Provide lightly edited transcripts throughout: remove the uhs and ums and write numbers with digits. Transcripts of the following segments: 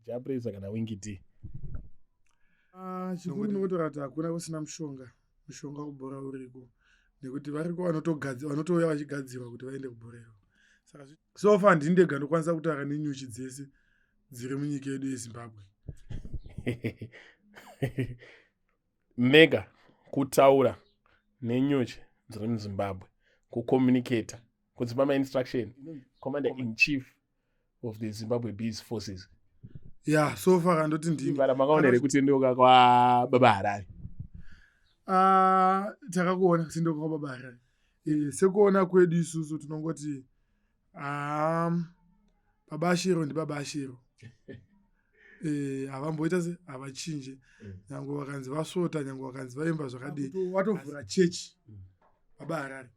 Jah Prayzah kana Winky D. Ah, chikuru ndinokutora kuti hakuna kusina mushonga mushonga kubhora uriko nekuti variko vanotouya vachigadzirwa kuti vaende kubhora iro saka so far ndini ndega ndokwanisa kutaura nenyuchi dzese dziri munyika yedu yezimbabwe. Mega kutaura nenyuchi dziri muzimbabwe, kucommunicata, kudzipa mainstruction, commander in chief of the Zimbabwe Bees Forces. Ya, yeah, so far andoti ndini. Bara makaona here kutendeuka kwaBaba Harare? Ah, takakuona kutendeuka kwaBaba Harare. E, sekuona kwedu isusu tinongoti Baba Ashero ndibaba Ashero. Eh, havamboita se havachinje. Nyange vakanzi vasvota, nyange vakanzi vaimba zvakadii, watovhura chechi Baba Harare.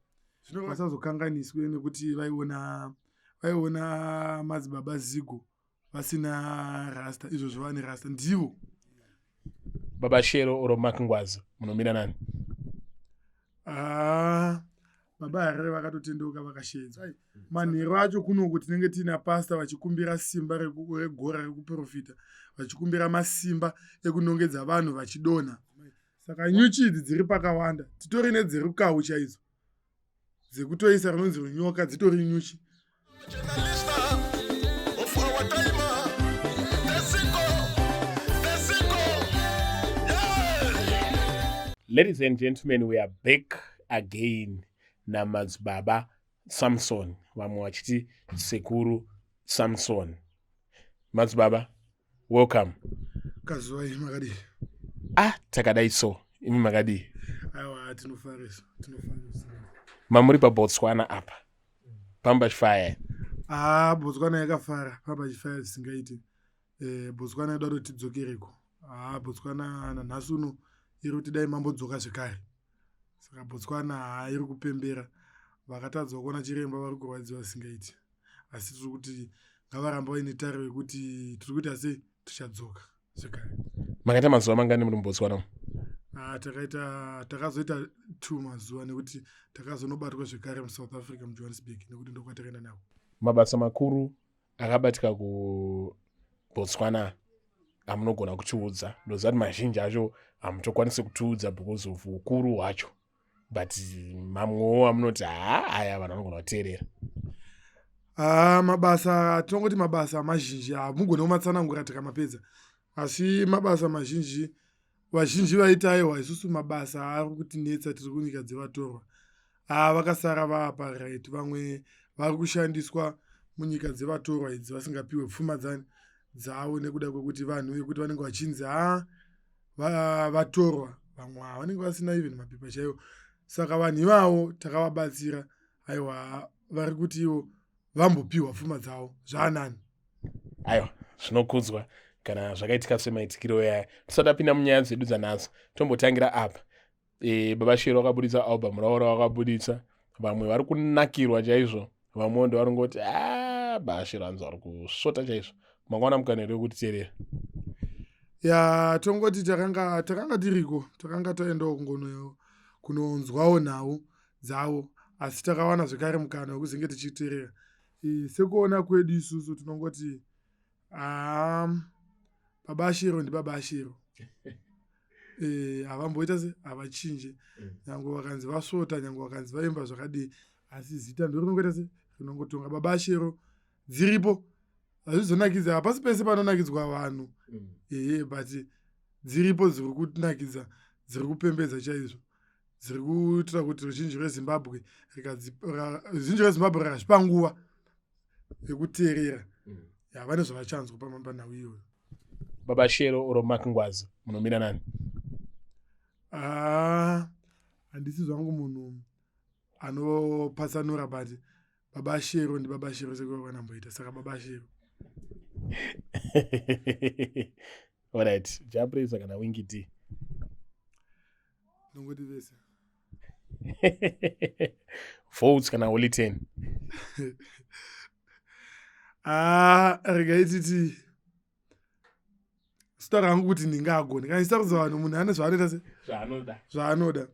Zvino vasazokanganiswe nekuti vaiona vaiona madzibaba Zigo vasina rasta, izvozvo vane rasta ndivo. Baba Shero oro Mark Ngwazi, munomira nani? Ah, Baba Harare vakatotendeuka vakashedzwa. Manheru acho kunoku tinenge tiina pasta vachikumbira simba regora rekuprofita, vachikumbira masimba ekunongedza vanhu vachidonha. Saka nyuchi idzi dziri pakawanda, titori nedzerukau chaidzo dzekutoisa rinonzi runyoka, dzitori nyuchi. Ladies and gentlemen, we are back again namadzibaba Samson, vamwe vachiti Sekuru Samson. Madzibaba, welcome. Kazuva imi makadii? Ah, takadai so. Imi makadii? Aiwa, tinofarisa, tinofarisa. Mamuri paBotswana apa. Pamba chifaya. Ah, Botswana yakafara, pamba chifaya zvisingaiti. Eh, Botswana yoda kuti tidzokereko. Ah, Botswana nanhasi uno iri kuti dai mambodzoka zvekare. Saka Botswana haa iri kupembera. Vakatadza kuona chiremba vari kurwadziwa zvisingaiti. Asi tiri kuti ngavaramba vaine tariro yekuti tiri kuita sei tichadzoka zvekare. Makaita mazuva mangani muri muBotswana? Ah, takaita takazoita 2 mazuva nekuti takazonobatwa zvekare muSouth Africa muJohannesburg nekuti ndokwatakaenda nako. Mabasa makuru akabatika kuBotswana amunogona kutiudza? Ndoziva kuti mazhinji acho hamutokwanisi kutiudza because of ukuru hwacho, but mamwewo amunoti haa aya vanhu vanogona kuteerera. Ah, mabasa tinongoti mabasa mazhinji hamugone kumatsanangura tikamapedza, asi mabasa mazhinji vazhinji vaiti aiwa isusu mabasa ari kutinetsa tiri kunyika dzevatorwa. Ah, vakasara vaapa right, vamwe vari kushandiswa munyika dzevatorwa idzi vasingapiwe pfuma dzani dzavo nekuda kwekuti vanhu vekuti vanenge vachinzi ha vatorwa, vamwe vanenge vasina even mapepa chaiwo. Saka vanhu ivavo takavabatsira, aiwa vari kuti ivo vambopiwa pfuma dzavo zvaanani. Aiwa, zvinokudzwa kana zvakaitika semaitikiro yaya. Tisati tapinda munyaya dzedu dzanhasi, tombotangira apa. E, Baba Shero vakabuditsa album ravo ravakabuditsa, vamwe vari kunakirwa chaizvo, vamwewo ndo vari ngoti a Baba Shero hanzi vari kusvota chaizvo. Mangwana mukana here wekutiteerera? Ya, tongoti takanga takanga tiriko, takanga taendawo kunonzwawo nhau dzavo, asi takawana zvekare mukana wekuzenge tichiteerera. E, sekuona kwedu isusu tinongoti Baba Ashero ndibaba Ashero. Eh, havamboita se havachinje. Nyange vakanzi vasvota, nyange vakanzi vaimba zvakadii, asi zita ndo rinongoita se rinongotonga. Baba Ashero dziripo, hazvizonakidza, hapasi pese panonakidzwa vanhu. Ehe, but dziripo dziri kunakidza, dziri kupembedza chaizvo, dziri kuitira kuti ruzhinji rweZimbabwe ruzhinji rweZimbabwe rakazvipa nguva yekuteerera. Ya, vane zvavachanzwa panhau iyoyo. Baba Shero oro Mark Ngwazi, munomira nani? Ah, handisi zvangu munhu anopatsanura, but Baba Shero ndibaba Shero sekuva vanamboita, saka Baba Shero. Alright, Jah Prayzah kana Winky D? Nongoti vese. Votes kana Holy 10? Ah, regai titi zita rangu kuti ndingagoni kana ndichitaridza vanhu munhu ane zvaanoita se zvaanoda zvaanoda.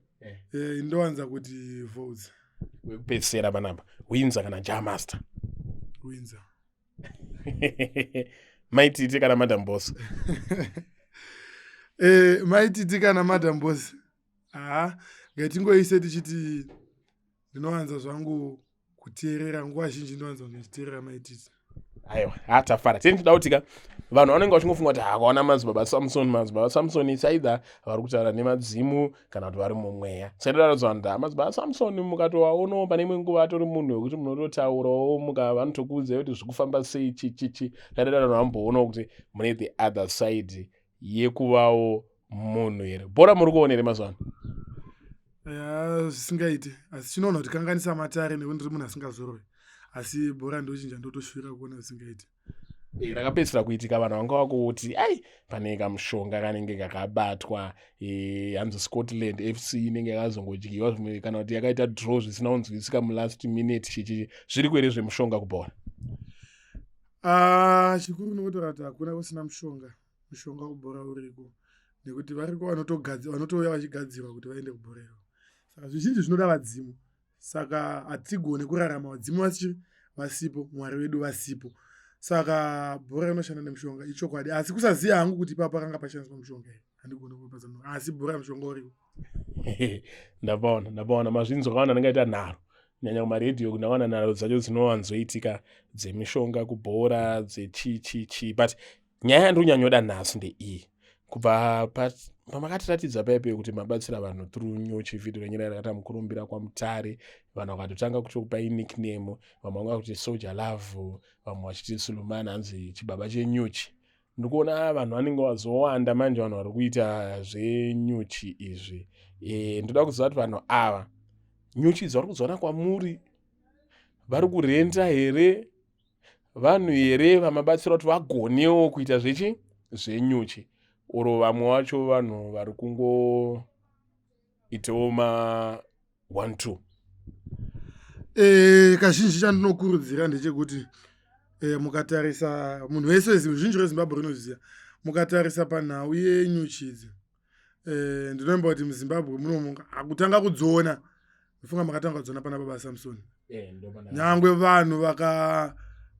Eh, ndowanza kuti Votes. Wekupedzisira panapa, Windsor kana Jah Master? Windsor. Maititi kana Madam Boss? Maititi kana Madam Boss? Haa, ngatingoise tichiti ndinowanza zvangu kuteerera, nguva zhinji ndinowanza kunge ndichiteerera Maititi. Aiwa, hatafara. Tini tinoda kuti ka vanhu vanenge vachingofunga kuti hakaona Madzibaba Samson, Madzibaba Samson is either vari kutaura nemadzimu kana kuti vari mumweya. Saka vanhu kuti Madzibaba Samson mukatovaonawo pane imwe nguva atori munhu wekuti munototaurawo, muka vanotokuudzai kuti zvikufamba sei, chichichi. Saka vanhu vamboonawo kuti mune the other side yekuvawo munhu here. Bhora muri kuona here mazuva ano? Ya, zvisingaiti, asi chinoona kuti kanganisa matare nekuti ndiri munhu asingazorori, asi bhora ndochinja, ndotoshuvira kuona zvisingaiti. Rakapedzisira kuitika, vanhu vanga vakuti ai, pane kamushonga kanenge kakabatwa, hanzi Scotland FC inenge yakazongodyiwa zvimwe kana kuti yakaita draw zvisina kunzwisika mulast minute, chichi. Zviri kuhere zvemushonga kubhora? Ah, chikuru nokutora kuti hakuna kusina mushonga. Mushonga kubhora uriko nekuti variko vanotouya vachigadzirwa kuti vaende kubhora iro. Saka zvizhinji zvinoda vadzimu, saka hatigone kurarama vadzimu vasipo, Mwari vedu vasipo. Saka bhora rinoshanda nemushonga, ichokwadi, asi kusaziva hangu kuti ipapo pakanga pashandiswa mushonga here, handigoni kupatsanura, asi bhora mushonga uriko. Ndapaona, ndapaona mazvinzwa. Kawana anenge aita nharo, kunyanya kumaredhiyo, ndawana nharo dzacho dzinowanzoitika dzemishonga kubhora, dzechichichi. But nyaya yandinonyanyoda nhasi ndeiyi: kubva pamakatiratidza paipe kuti mabatsira vanhu through nyuchi, vhidhio renyu rakaita mukurumbira kwaMutare, vanhu vakatotanga kutokupai nickname. Vamwe vanga kuti Soldier Love, vamwe vachiti Sulumani hanzi chibaba chenyuchi. Ndikuona vanhu vanenge vazowanda manje, vanhu vari kuita zvenyuchi izvi. Ndoda kuziva kuti vanhu ava nyuchi idzi vari kudziwana kwamuri, vari kurenda here, vanhu here vamabatsira kuti vagonewo kuita zvechi zvenyuchi, oro vamwe vacho vanhu vari kungoitawo ma 1 2? Kazhinji chandinokurudzira ndechekuti mukatarisa, munhu wese, ruzhinji rweZimbabwe rinoziva, mukatarisa panhau yenyuchi idzi, ndinoimba kuti muZimbabwe munomu hakutanga kudziona, ndofunga makatanga kudziona pana Baba Samson. Nyangwe vanhu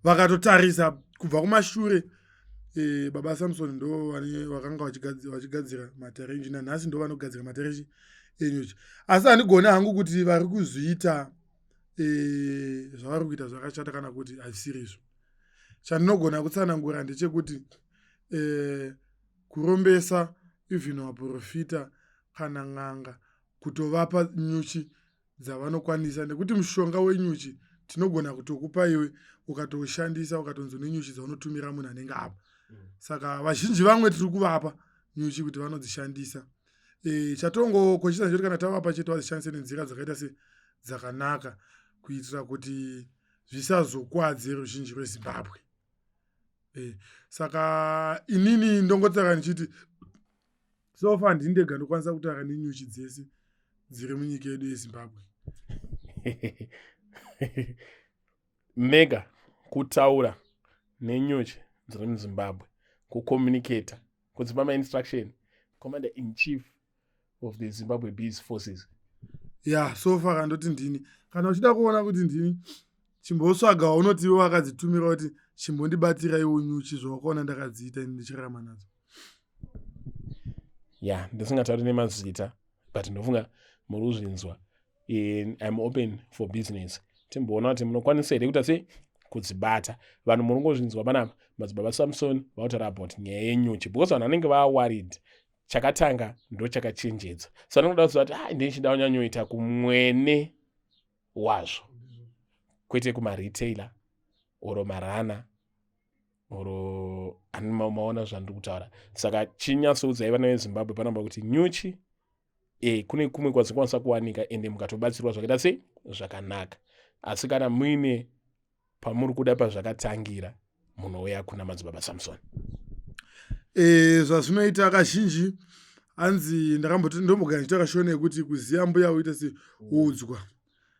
vakatotarisa kubva kumashure, Baba Samson ndo vakanga vachigadzira matare enyuchi, nanhasi ndo vanogadzira matare enyuchi. Asi handigoni hangu kuti vari kuzviita, zvavari kuita zvakashata kana kuti hazvisiri izvo. Chandinogona kutsanangura ndechekuti kurombesa, even vaprofita kana n'anga, kutovapa nyuchi dzavanokwanisa, nekuti mushonga wenyuchi tinogona kutokupa iwe ukatoushandisa, ukatonzi une nyuchi dzaunotumira munhu anenge apa. Saka vazhinji vamwe tiri kuvapa nyuchi kuti vanodzishandisa. Chatongokoshesa ndechekuti kana tavapa chete, vadzishandise nenzira dzakaita se dzakanaka, kuitira kuti zvisazokwadze ruzhinji rweZimbabwe. Saka inini ndongotaura ndichiti so far ndini ndega ndokwanisa kutaura nenyuchi dzese dziri munyika yedu yeZimbabwe. Mega kutaura nenyuchi dziri muZimbabwe, kucommunicata, kudzipa mainstruction, commander in chief of the Zimbabwe Bees Forces? Ya, so far kandoti ndini. Kana uchida kuona kuti ndini, chimbotsvaga waunoti iwe wakadzitumira kuti chimbondibatiraiwo nyuchi zvawakaona ndakadziita ini ndichirarama nadzo. Ya, ndisingatauri nemazita, but ndofunga muri kuzvinzwa. I'm open for business. Timboona kuti munokwanisa here kuita sei kudzibata. Vanhu muri ngozvinzwa panapa, Madzibaba Samson vautaura about nyaya yenyuchi, because vanhu vanenge vaworried. Chakatanga ndo chakachenjedza, so anoda kuziva kuti ah, ndinichida kunyanyoita kumwene wazvo, kwete kumaretailer oro marana oro maona zvandiri kutaura. Saka chinyatsoudzai vana veZimbabwe panamba kuti nyuchi kune kumwe kwadzinokwanisa kuwanika, ende mukatobatsirwa zvakaita sei zvakanaka. Asi kana muine pamuri kuda pazvakatangira, munouya kuna Madzibaba Samson. Zvazvinoita kazhinji, hanzi ndakamboti ndombogara ndichitaura Shona yekuti kuziva mbuya uite seudzwa.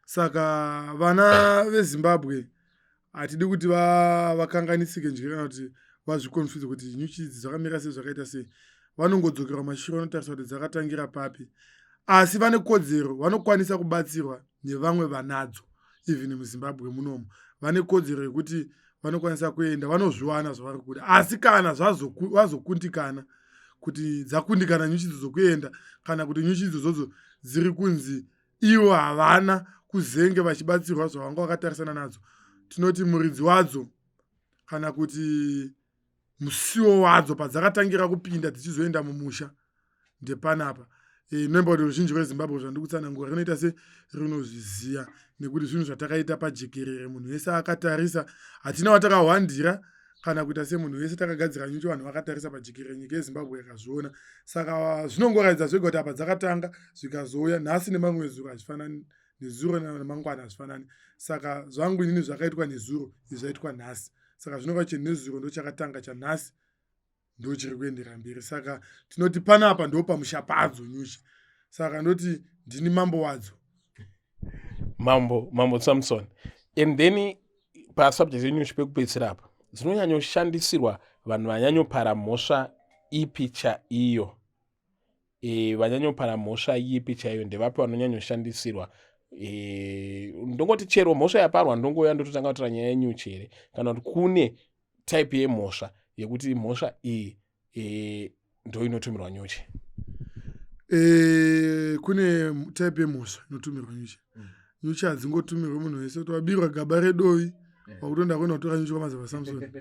Saka vana veZimbabwe hatidi kuti vakanganisike njere kana kuti vazviconfuse kuti nyuchi idzi dzakamira sei, zvakaita sei. Vanongodzokera kumashure, vanotarisa kuti dzakatangira papi. Asi vane kodzero, vanokwanisa kubatsirwa nevamwe vanadzo, even muZimbabwe munomu vane kodzero yekuti Vanokwanisa kuenda vanozviwana zvavari kuda, asi kana vazokundikana, kuti dzakundikana nyuchi idzo dzokuenda, kana kuti nyuchi idzodzodzo dziri kunzi ivo havana kuzenge vachibatsirwa zvavanga vakatarisana nadzo, tinoti muridzi wadzo kana kuti musiwo wadzo padzakatangira kupinda dzichizoenda mumusha ndepanapa. Remember kuti ruzhinji rweZimbabwe, zvandiri kutsanangura rinoita se rinozviziva, nekuti zvinhu zvatakaita pajekerere, munhu wese akatarisa. Hatina watakahwandira kana kuita semunhu wese. Takagadzira nyuchi, vanhu vakatarisa pajekerere, nyika yeZimbabwe yakazviona. Saka zvinongoratidza zvega kuti apa dzakatanga, zvikazouya nhasi nemamwe zuro hazvifanani, nezuro nemangwana hazvifanani. Saka zvangu inini zvakaitwa nezuro, izvi zvaitwa nhasi. Saka zvinova chenezuro ndo chakatanga, chanhasi ndo chiri kuendera mberi. Saka tinoti panapa ndo pamusha padzo nyuchi. Saka ndoti ndini mambo wadzo. Mambo Samson, and then pasubject yenyuchi pekupedzisira apa, dzinonyanyoshandisirwa vanhu vanyanyopara mhosva ipi chaiyo? Vanyanyopara mhosva ipi chaiyo? Ndevapi vanonyanyoshandisirwa? Ndongoti chero mhosva yaparwa ndongouya ndototanga kutora nyaya yenyuchi here, kana kuti kune type yemhosva yekuti mhosva iyi ndo inotumirwa nyuchi? Kune type yemhosva inotumirwa nyuchi. Nyuchi hadzingotumirwi munhu wese kuti wabirwa gaba redovi, wakutonda kuenda kutora nyuchi kwamadzibaba Samson.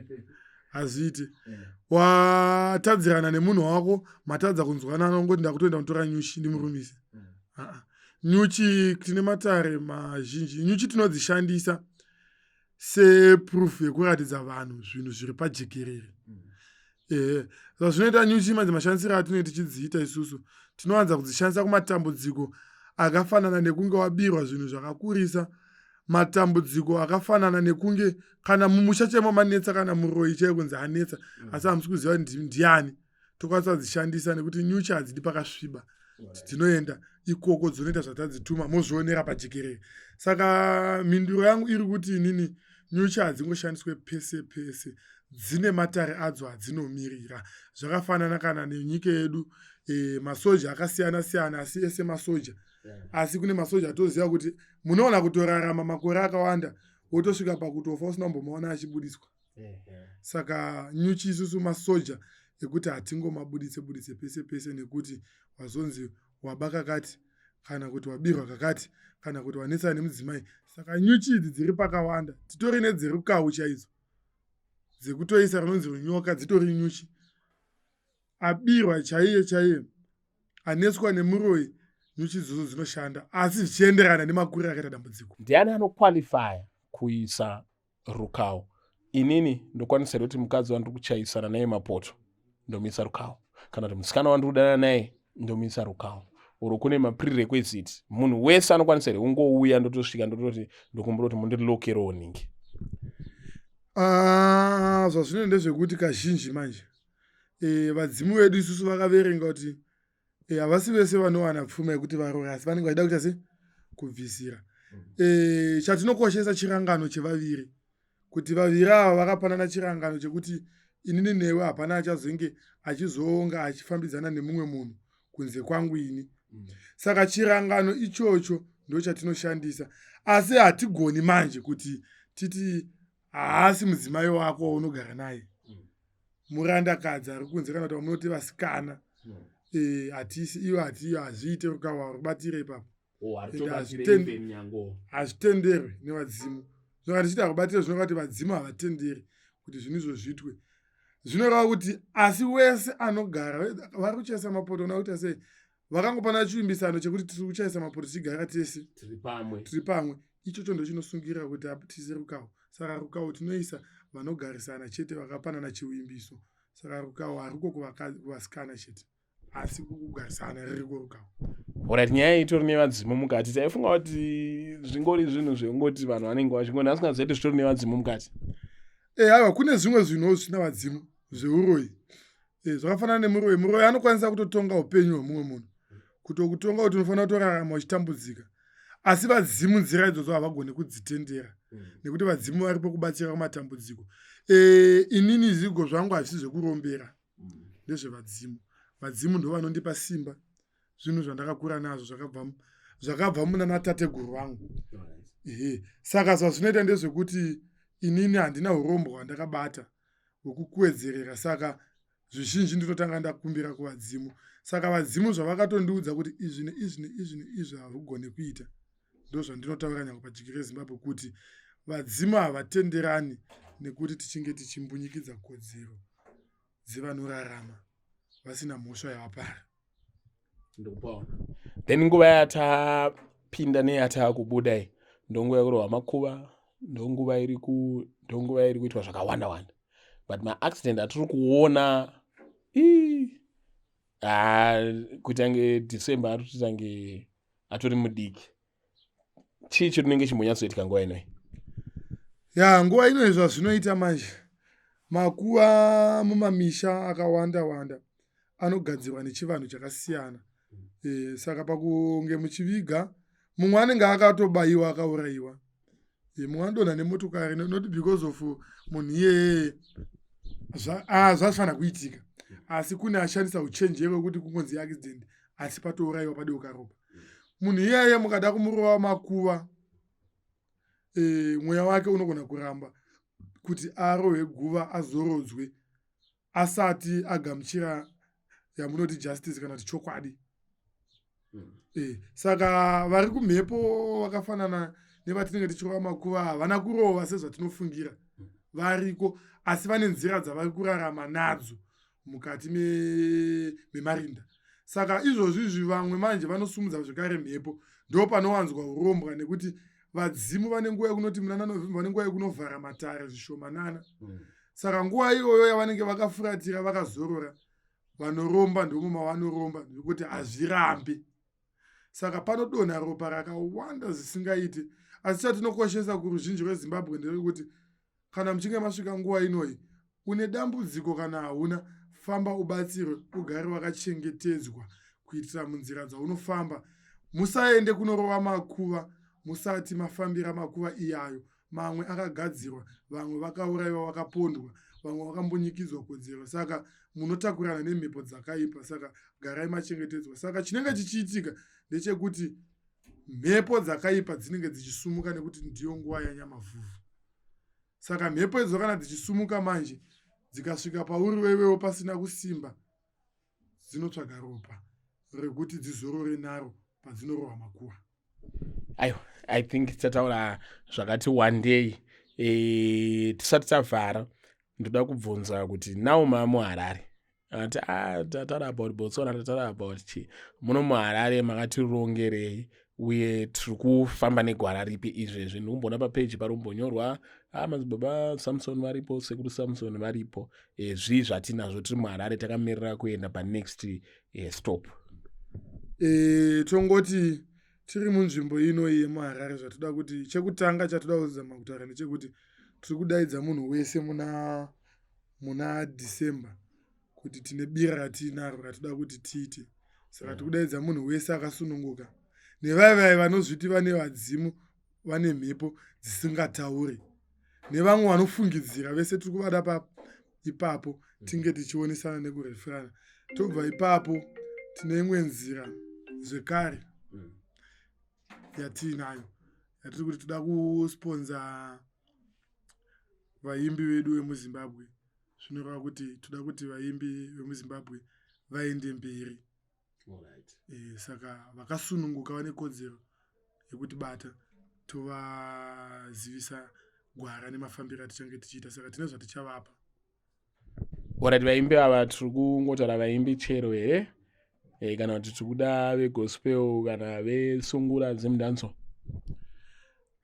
Hazviiti. Watadzirana nemunhu wako, matadza kunzwanana, ungoti ndakutoenda kutora nyuchi ndimurumise. Aa, nyuchi tine matare mazhinji. Nyuchi tinodzishandisa seproof yekuratidza vanhu zvinhu zviri pajekerere. Ehe, zvazvinoita nyuchi madzi, mashandisiro atinenge tichidziita isusu, tinowanza kudzishandisa kumatambudziko akafanana nekunge wabirwa zvinhu zvakakurisa, matambudziko akafanana nekunge kana mumusha chaimo manetsa, kana muroyi chaiyo kunzi anetsa, asi hamusi kuziva kuti ndiani. Tokwanisa kudzishandisa nekuti nyuchi hadzidi pakasviba. Dzinoenda ikoko, dzinoita zvatadzituma, mozvionera pajekerere. Saka mhinduro yangu iri kuti inini nyuchi hadzingoshandiswe pese pese, dzine matare adzo adzinomirira. Zvakafanana kana nenyika yedu, masoja akasiyana siyana, asi ese masoja. Asi kune masoja atoziva kuti munoona kutorarama makore akawanda, wotosvika pakutofa usina kumbomaona achibudiswa. Saka nyuchi isusu masoja ekuti hatingomabuditse buditse pese pese nekuti wazonzi waba kakati, kana kuti wabirwa kakati, kana kuti wanetsana nemudzimai. Saka nyuchi idzi dziri pakawanda. Titori nedzerukau chaidzo dzekutoisa runonzi runyoka, dzitori nyuchi. Abirwa chaiye chaiye, anetswa nemuroyi, nyuchi idzodzo dzinoshanda, asi zvichienderana nemakuriro akaita dambudziko. Ndiani anoqualifya kuisa rukawo? Inini ndokwanisa here kuti mukadzi wandiri kuchaisana naye mapoto ndomisa rukawo, kana kuti musikana wandiri kudanana naye ndomisa rukawo, oro kune maprerequisite? Munhu wese anokwanisa here kungouya, ndotosvika ndototi ndokumbura kuti mundilokerowo ningi? Ah, zvazvino ndezvekuti kazhinji manje vadzimu vedu isusu vakaverenga kuti havasi vese vanowana pfuma yekuti varore, asi vanenge vachida kuita se kubvisira. Chatinokoshesa chirangano chevaviri, kuti vaviri ava vakapanana chirangano chekuti inini newe hapana achazenge achizoonga achifambidzana nemumwe munhu kunze kwangu ini. Saka chirangano ichocho ndo chatinoshandisa, asi hatigoni manje kuti titi haasi mudzimai wako waunogara naye, murandakadzi ari kunze, kana kuti vamunoti vasikana. Hatisi ivo, hati hazviite, rukawa rubatire ipapo. Oh, Ende haritobatire even nyango? Hazvitenderwi nevadzimu. Zvaka tichiti hakubatire, zvinoreva kuti vadzimu havatenderi kuti zvinhu izvo zviitwe. Zvinoreva kuti asi wese anogara vari kuchaisa mapoto ona kuita sei, vakangopana chivimbisano chekuti tiri kuchaisa mapoto tichigara tese tiri pamwe. Tiri pamwe. Ichocho ndo chinosungirira kuti tiise rukawo. Saka rukawo tinoisa vanogarisana chete, vakapanana chivimbiso. Saka rukawo hariko kuvasikana chete, asi kugarisana ririko rukawo. Alright, nyaya iyi itori nevadzimu mukati. Taifunga kuti zvingori zvinhu zvekungoti vanhu vanenge vachingoni, asingazivi kuti zvitori nevadzimu mukati. Aiwa, kune zvimwe zvinhuwo zvisina vadzimu, zveuroyi. Zvakafanana nemuroyi. Muroyi anokwanisa kutotonga upenyu hwemumwe munhu, kutokutonga kuti unofanira kutorarama uchitambudzika, asi vadzimu nzira idzodzo havagoni kudzitendera, nekuti vadzimu varipo kubatsira kumatambudziko. Inini zigo zvangu hazvisi zvekurombera, ndezvevadzimu. Vadzimu ndo vanondipa simba. Zvinhu zvandakakura nazvo zvakabva muna natateguru vangu. Ehe, saka zvazvinoita ndezvekuti Inini handina urombwa hwandakabata hwekukuwedzerera saka zvizhinji ndinotanga ndakumbira kuvadzimu. Saka vadzimu zvavakatondiudza kuti izvi neizvi neizvi neizvi haugone kuita ndozvandinotaura nyange pajiki reZimbabwe kuti vadzimu havatenderani nekuti tichinge tichimbunyikidza kodzero dzevanorarama vasina mhosva yavapara. Ndikupaona. Then nguva yatapinda neyatakubuda iyi ndonguva yekurohwa makuva, ndonguva iri ku ndonguva iri kuitwa zvakawanda wanda. But maaccident atiri kuona ii ah, kuita nge December ari kutoita nge atori mudiki. Chii chinenge chimbonyatsoitika nguva inoyi? Ya, nguva inoyi zvazvinoita manje makuva mumamisha akawanda wanda anogadzirwa nechivanhu chakasiyana e, saka pakunge muchiviga mumwe anenge akatobayiwa akaurayiwa e, mumwe anodonha nemotokari not because of munhu iyeyeye zvazvifanira ah, kuitika asi kune ashandisa uchenjeri wekuti kungonzi accident asi patourayiwa padeuka ropa munhu iyeye mukada kumurova makuva e, mweya wake unogona kuramba kuti arohwe guva azorodzwe asati agamuchira yamunoti justice kana kuti chokwadi mm. e, saka vari kumhepo vakafanana nevatinenge tichirova makuva havana kurova sezvatinofungira mm. variko asi vane nzira dzavari kurarama nadzo mukati memarinda me saka izvozvi izvi vamwe manje vanosumudza zvekare mhepo ndo panowanzwa urombwa nekuti vadzimu vane nguva yekunoti munana november vane nguva yekunovhara matare zvishomanana mm. Saka nguva iyoyo yavanenge vakafuratira vakazorora, vanoromba ndomo mavanoromba nekuti hazvirambi. Saka panodonha ropa rakawanda zvisingaite. Asi chatinokoshesa kuruzhinji rweZimbabwe nderekuti kana muchinge masvika nguva inoyi, une dambudziko kana hauna, famba ubatsirwe ugare wakachengetedzwa kuitira munzira dzaunofamba. Musaende kunorova makuva musati mafambira makuva iyayo mamwe akagadzirwa vamwe vakauraiwa vakapondwa vamwe vakambunyikidzwa kodzero saka munotakurana nemhepo dzakaipa saka garai machengetedzwa saka chinenge chichiitika ndechekuti mhepo dzakaipa dzinenge dzichisumuka nekuti ndiyo nguva yanyamavhuvhu saka mhepo idzo kana dzichisumuka manje dzikasvika pauri wewewo pasina kusimba dzinotsvaga ropa rekuti dzizorore naro padzinorohwa makuva Aiwa, I think tataura zvakati wandei. E, tisati tavhara ndoda kubvunza kuti now mamuharare ati ah, tataura about Botswana, tataura about chii, muno muHarare makatirongerei uye tiri kufamba negwara ripi izvezvi? Ndikumboona papeji pari kumbonyorwa ah, madzibaba Samson varipo, sekuru Samson varipo. E, zvii zvatinazvo tiri muHarare takamirira kuenda panext e, stop? E, tongoti tiri munzvimbo ino yemuHarare, zvatoda kuti chekutanga chatoda kuzama kutaura ndechekuti tiri kudaidza munhu wese muna muna December kuti tine bira ratiinaro ratoda kuti tiite. Saka tiri kudaidza munhu wese akasununguka nevai vai vanozviti vane vadzimu vane mhepo dzisingatauri nevamwe vanofungidzira vese tiri kuvada pa ipapo tinge tichionesana nekurefirana. Tobva ipapo tine imwe nzira zvekare yatiinayo yatiri kuti toda kusponza vaimbi vedu vemuZimbabwe. Zvinoreva kuti toda kuti vaimbi vemuZimbabwe vaende mberi. Alright. E, saka vakasununguka vane kodzero yekutibata tovazivisa gwara nemafambiro atichange tichiita. Saka tine zvatichavapa. Alright, vaimbi ava tiri kungotaura vaimbi chero here e, kana kuti tiri kuda vegospel kana vesungura dzemudhanso?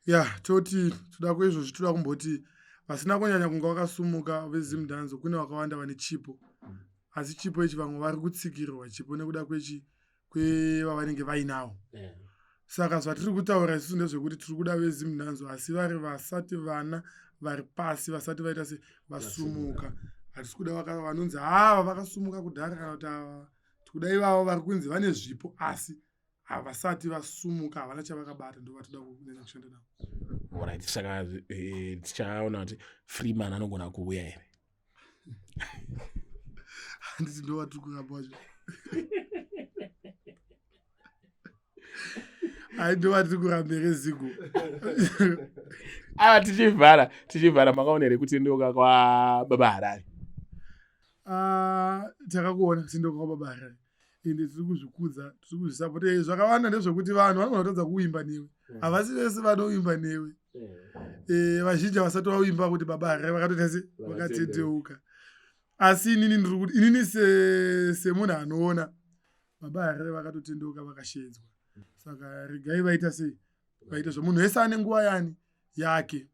Ya, toti toda kuizvozvi toda kumboti vasina kunyanya kunge vakasumuka vezimudhanzo, kune vakawanda vane chipo asi chipo ichi vamwe vari kutsikirwa chipo nekuda kwechi kwevavanenge vainawo. Saka zvatiri kutaura isusu ndezvekuti tiri kuda vezimudhanzo asi vari vasati vana vari pasi vasati vaita se vasumuka. Hatisi kuda vanonzi ava vakasumuka kudhara kana kuti ava tikuda ivavo vari kunzi vane zvipo asi havasati vasumuka, havana chavakabata, ndo vatoda kunyanya kushanda navo. Alright, saka e, tichaona kuti Freeman anogona kuuya here? Handiti ndo vatiri kuramba vacho? Ai, ndo vatiri kuramba here zigo? Ava tichivhara, tichivhara, makaona here kutendeuka kwaBaba Harare? Ah, takakuona kutendeuka kwaBaba Harare, ende tiri kuzvikudza, tiri kuzvisapota. Zvakawanda ndezvekuti vanhu vanogona kutadza kuimba newe. Havasi vese vanoimba newe. Vazhinji havasati vaimba kuti Baba Harare vakatoita se vakatendeuka. Asi inini ndiri kuti inini semunhu anoona, Baba Harare vakatotendeuka, vakashedzwa. Saka regai vaita sei, vaita zvo. Munhu wese ane nguva yani yake.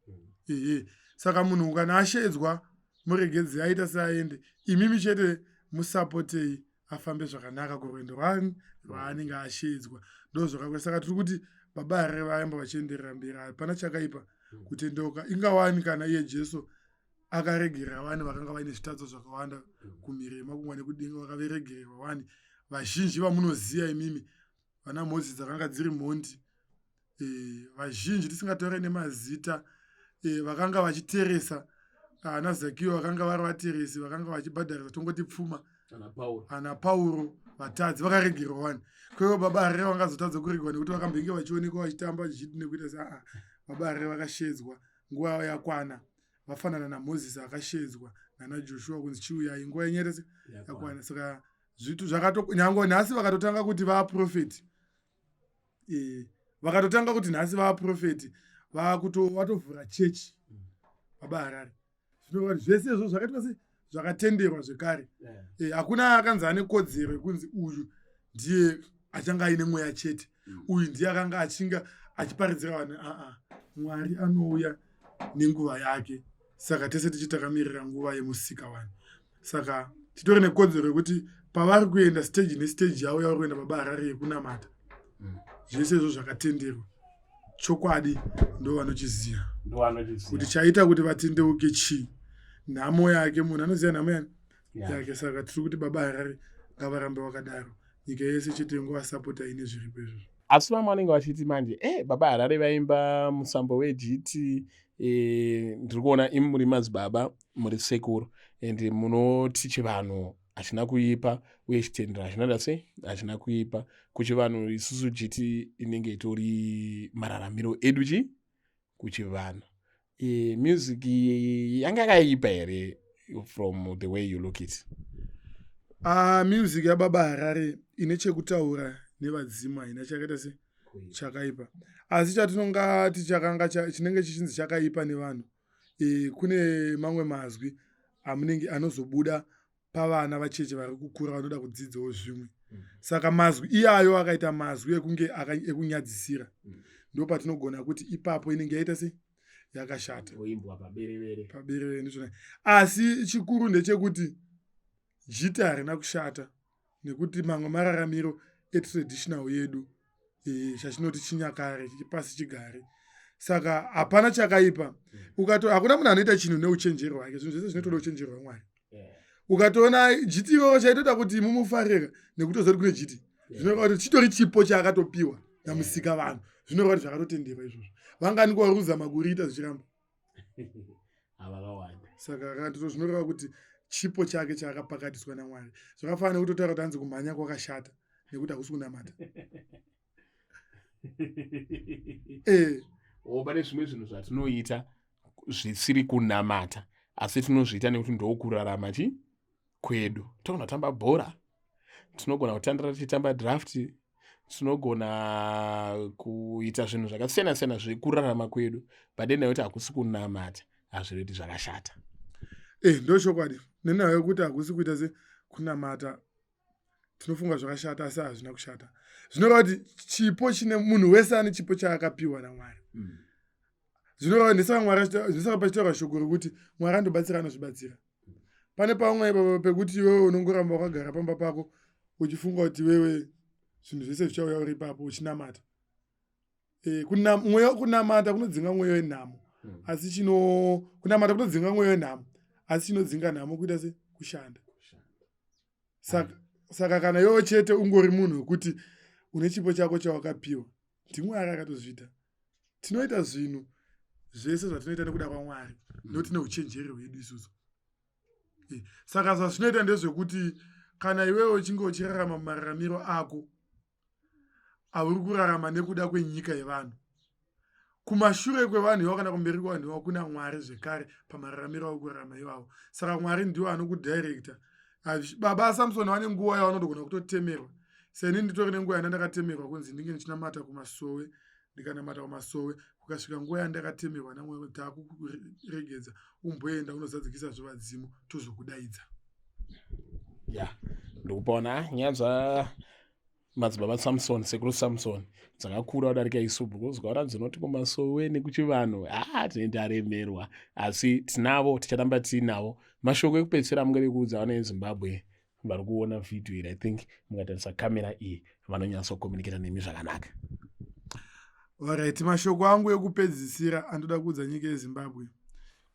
Ehe, saka munhu kana ashedzwa, muregedze aita seaende. Imimi chete musapotei afambe zvakanaka kurwendo rwani rwaanenge ashedzwa. Ndo zvakakosha. Saka tiri kuti Baba Harare vaamba vachienderera mberi, hapana chakaipa kutendeuka. Ingawani kana iye Jesu akaregerera vani vakanga vaine zvitadzo zvakawanda kumhiri yemakungwa nekudenga, vakaveregererwa wani. Vazhinji vamunoziva imimi, vana Mozisi dzakanga dziri mhondi, vazhinji tisingataure nemazita, vakanga vachiteresa, ana Zakiyo vakanga vari vateresi, vakanga vachibhadharisa, tongoti pfuma, ana Pauro vatadzi, vakaregerwa wani. Kwaivo Baba Harare vangazotadza kuregerwa nekuti vakambenge vachionekwa vachitamba vachiti nekuita se aa? Baba Harare vakashedzwa, nguva yavo yakwana. Vafanana naMozisi akashedzwa nana Joshua kunzi chiuyai, nguva yenyerese yakwana. Saka zvitu zvakato nyange nhasi vakatotanga kuti vaprofeti, vakatotanga kuti nhasi vaprofeti, vakuto vatovhura chechi, Baba Harare, zvinoreva kuti zvese izvo zvakaitwa sei, zvakatenderwa zvekare. Hakuna akanzi ane kodzero yekunzi uyu ndiye achange aine mweya chete, uyu ndiye akanga achinga achiparidzira vanhu. Aa, Mwari anouya nenguva yake. Saka tese tichi takamirira nguva yemusika vanhu. Saka titori nekodzero yekuti pavari kuenda stage nestage yavo yavari kuenda, Baba Harare, yekunamata, zvese izvo zvakatenderwa. Chokwadi ndo vanochiziva kuti chaita kuti vatendeuke chii. Nhamo yake, munhu anoziva nhamo yani yake. Saka tiri kuti Baba Harare ngavarambe vakadaro, nyika yese chete ingovasapota ine zviripo izvozvo. Asi vamwe vanenge vachiti manje, Baba Harare vaimba musambo wejiti. Ndiri kuona imi muri madzibaba, muri sekuru, and munoti chivanhu hachina kuipa uye chitendero hachina da sei, hachina kuipa. Kuchivanhu isusu jiti inenge itori mararamiro edu chi kuchivanhu. Music yanga yakaipa here from the way you look it? Music yaBaba Harare ine chekutaura nevadzimu haina chakaita se chakaipa. Asi chatinongati chakanga chinenge chichinzi chakaipa nevanhu, kune mamwe mazwi amunenge anozobuda pavana vacheche vari kukura vanoda kudzidzawo zvimwe. Saka mazwi iyayo akaita mazwi ekunge ekunyadzisira, ndo patinogona kuti ipapo inenge yaita sei, yakashata. Paberevere ndizvona. Asi chikuru ndechekuti jiti harina kushata, nekuti mamwe mararamiro etraditional yedu, chachinoti chinyakare, chipasi chigare. Saka hapana chakaipa. Ukato hakuna munhu anoita chinhu neuchenjeri hwake. Zvinhu zvese zvinotoda uchenjeri hwaMwari. Ukatoona jiti iroro, chaitoita kuti mumufarira nekutoziva kuti kune jiti, zvinoreva kuti chitori chipo chaakatopiwa namusika vanhu. Zvinoreva kuti zvakatotenderwa izvozvo. Vangani kwaruza kuriita zvichiramba? Saka akatito zvinoreva kuti chipo chake chaakapakatiswa naMwari. Zvakafanana nekutotaura kuti hanzi kumhanya kwakashata nekuti hakusi kunamata. O, pane zvimwe zvinhu zvatinoita zvisiri kunamata, asi tinozviita nekuti ndokurarama chi kwedu. Tinogona kutamba bhora, tinogona kutandira tichitamba draft, tinogona kuita zvinhu zvakasiyana siyana zvekurarama kwedu, but nekuti hakusi kunamata hazvireti zvakashata. Ndo chokwadi. Nenhau yekuti hakusi kuita se kunamata, tinofunga zvakashata, asi hazvina kushata. Zvinoreva kuti chipo chine munhu wese ane chipo chaakapiwa naMwari. Zvinoreva ndesaka Mwari, ndesaka pachitaura shoko rekuti Mwari andobatsira anozvibatsira. Pane pamwe pekuti iwewe unongoramba wakagara pamba pako uchifunga kuti iwewe zvinhu zvese zvichauya uri ipapo uchinamata. Mweya wekunamata kunodzinga mweya wenhamo. Asi chino kunamata kunodzinga mweya wenhamo, asi chinodzinga nhamo kuita se kushanda. Saka kana iwewe chete ungori munhu wekuti une chipo chako chawakapiwa ndiMwari akatozviita, tinoita zvinhu zvese zvatinoita nekuda kwaMwari, nokuti neuchenjeri hwedu isusu. Saka zvazvinoita ndezvekuti kana iwewe uchinge uchirarama mumararamiro ako auri kurarama nekuda kwenyika yevanhu. Kumashure kwevanhu ivavo kana kumberi kwevanhu ivavo kuna Mwari zvekare pamararamiro avo kurarama ivavo. Saka Mwari ndiwo anokudirecta. Baba Samson vane nguva yavanotogona kutotemerwa. Seni nditori nenguva yandandakatemerwa kunzi ndinge ndichinamata kumasowe, ndikanamata kumasowe kukasvika nguva yandakatemerwa namwari takukuregedza umboenda unozadzikisa zvevadzimu tozokudaidza. Ya, ndikupaona nyaya dza madzibaba Samson, sekuru Samson, dzakakura kudarika isu, because ukaona dzinoti kumasowe nekuchivanhu, ha, tinenge taremerwa, asi tinavo, ticharamba tiinavo. Mashoko ekupedzisira mungade kuudza vana veZimbabwe vari kuona vhidhiyo iri? I think mukatarisa kamera iyi vanonyatsokomuniketa nemi zvakanaka. Alright, mashoko angu ekupedzisira andoda kuudza nyika yeZimbabwe,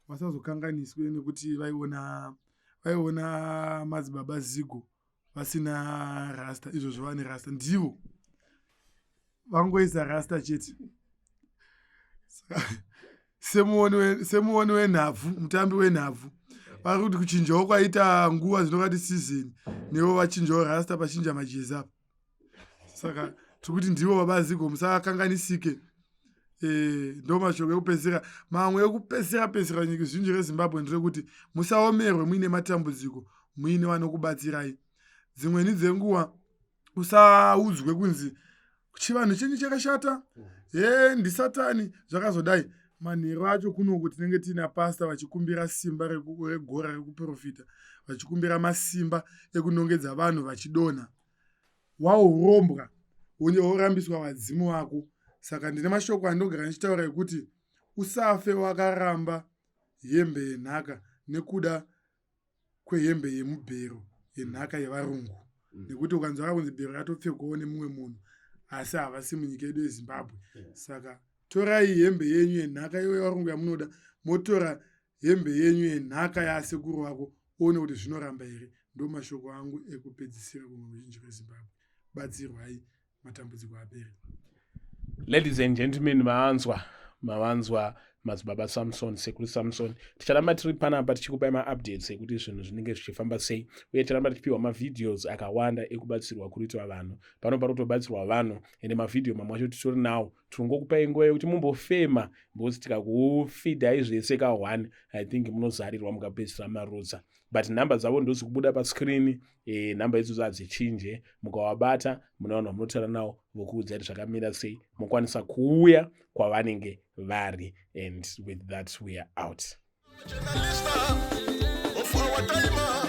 vasazokanganiswe nekuti vaiona madzibaba Zigo vasina rasta, izvozvo vane rasta, ndivo vangoisa rasta chete. Semuoni wenhabvu, mutambi wenhabvu, vari kuti kuchinjawo kwaita nguva dzinokati season, nevo vachinjawo rasta, pachinja majezi apa. Saka tiri kuti ndivo baba Zigo, musakanganisike. Ndo mashoko ekupedzisira. Mamwe ekupedzisira pedzisira nyika zhinji reZimbabwe nderekuti musaomerwe muine matambudziko muine vanokubatsirai. Dzimweni dzenguva usaudzwe kunzi chivanhu chenyu chakashata, he, ndisatani, zvakazodai. Manheru acho kunoku tinenge tiina pasta vachikumbira simba regora rekuprofita, vachikumbira masimba ekunongedza vanhu vachidonha, waurombwa worambiswa vadzimu vako. Saka ndine mashoko andinogara ndichitaura ekuti usafe wakaramba hembe yenhaka nekuda kwehembe yemubhero yenhaka yevarungu, nekuti ukanzwa kunzi bhero ratopfekwawo nemumwe munhu asi havasi munyika yedu yeZimbabwe. Saka torai hembe yenyu yenhaka yevarungu yamunoda, motora hembe yenyu yenhaka yasekuru vako, uone kuti zvinoramba here. Ndo mashoko angu ekupedzisira kumuruzhinji rweZimbabwe: batsirwai, matambudziko apere. Ladies and gentlemen, maanzwa, mavanzwa madzibaba Samson, sekuru Samson. Ticharamba tiri panapa tichikupai maupdates ekuti zvinhu zvinenge zvichifamba sei, uye ticharamba tichipiwa mavideos akawanda ekubatsirwa kuruitwa vanhu pano. Pari kutobatsirwa vanhu, ende mavhidhiyo mamwe acho titori nawo. Tiringokupai nguva yekuti mumbofema, because tikakufidhai zvese ka1, I think munozarirwa mukapedzisira marutsa. But nhamba dzavo ndozikubuda pascreen. Nhamba idzodzo hadzichinje. Mukavabata mune vanhu vamunotaura navo vokuudzai kuti zvakamira sei, mokwanisa kuuya kwavanenge vari. And with that we are out. Of our time.